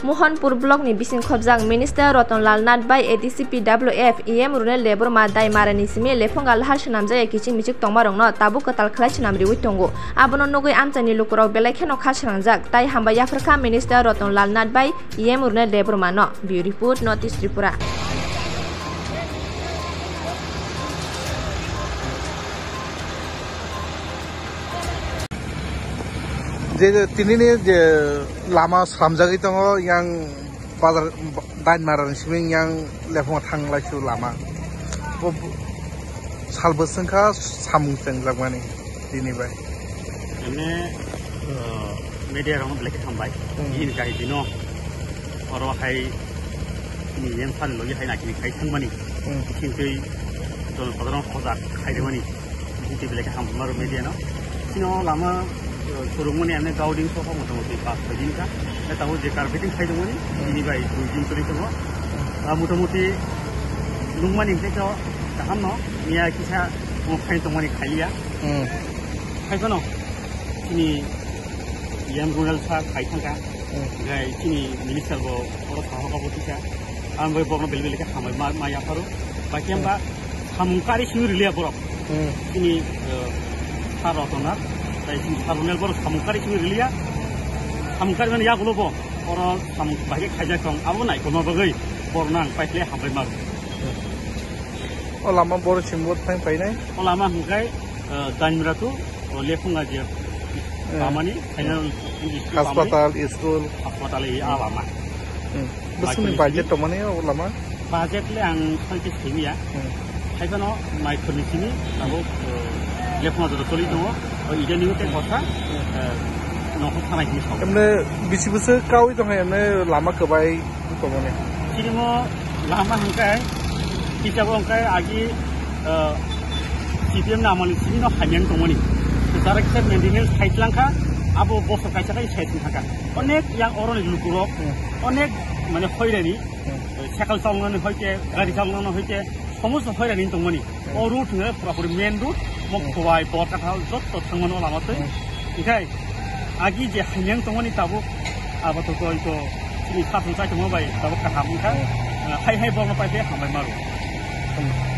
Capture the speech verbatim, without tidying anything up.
Mohanpur block ni bising khobjak Minister Roton Lal Nath bai A D C P W F E M Runel Debbarma dai mara ni simi lephunga lahar swnamjak ya kiching michik tongma rokno tabuk kwtal khlai swnam riwi tongo. Abono nugwi amchaini lukurok belai kheno kha srangjak tai hambai yapharkha Minister Roton Lal Nath bai E M Runel Debbarma no. Bureau Report, North East Tripura. Je, je, tini ni je lama slamjagwi tongo, yang bazar, Dainmara ni simi yang lephungo thanglai su lama. Bo, bo, sal bwswng kha samung chengjakmani tini bai. Emne, uh, media rokno belai khe hambai. Hmm. Bini kahitino oro hai ni yang sal logi hai nakini khai thangmani. Hmm. Khintwi jon sadharon hoja khai demani. Bini belai khe hambai maro media no. Sino lama, uh, surungmani emne gauding sofa motamoti pas soi din kha. Tabo je carpeting khai dongmani, bini bai dui din kwrwi tongo. Ah, motamoti nukmani hwnkhe to kaham no, miya kisa mo khai tongmani khailiya. Hmm. Khai phano chini E M Runel sir khai thangkha. Hmm. Onkhe chini minister bo oro thangkha bo kisa. Ang bai borokno belai belai khe hambai ma, ma yapharo. Bai khe Hmm. ba samung kari simi riliya borok. Hmm. Chini, eh, sir Roton Nath, tai chini sir Runel borok samung kari simi riliya. Samung kari mani yagulo bo, oro samung bahai khe khaijak tong, abo naikolma bagwi borokno ang paikhle hambai maro. O lama borok chwng bo thang painai? O lama hwnkhe, eh, Dainmara to, o Lephunga je Eh. Pamani, final English to Pamani. Hospital, school. Hospital, eh, a lama. Hmm. Bwswkni Michael budget Smith. Tongmani o lama? Budget le ang soi khe simiya. Hmm. Hai phano Michael ni simi, abo, eh, Lephunga joto choli tongo. O ida ni tei kotha, Hmm. eh, nokho thanai hini sao. Emne bisi bwswk kaui tongkha emne lama kwbai tongmani? Chini mo lama hwnkhe, kisa bo hwnkhe agi, eh, C P M ni amolni simi no hamya wng tongmani. Jara kisa maintenance khai tlangkha, abo bosor kaisa khai sai thangkha. Onek yang oroni lukurok, Hmm. onek mane hoirani, Hmm. eh, cycle chalnani hoite, gari chalnani hoite, somosto hoirani wng tongmani. Hmm. O road hwnkhe purapuri main road, Hmm. Mokhowai, Borkathal, jotto thangmani o lama twi. Hmm. Hinkhe agi je hamya wng tongmani tabuk, abo to koi to chini satung chai tongma bai tabuk kaham wngkha. Hmm. Eh, hai hai borokno paikhe hambai maro. Hmm.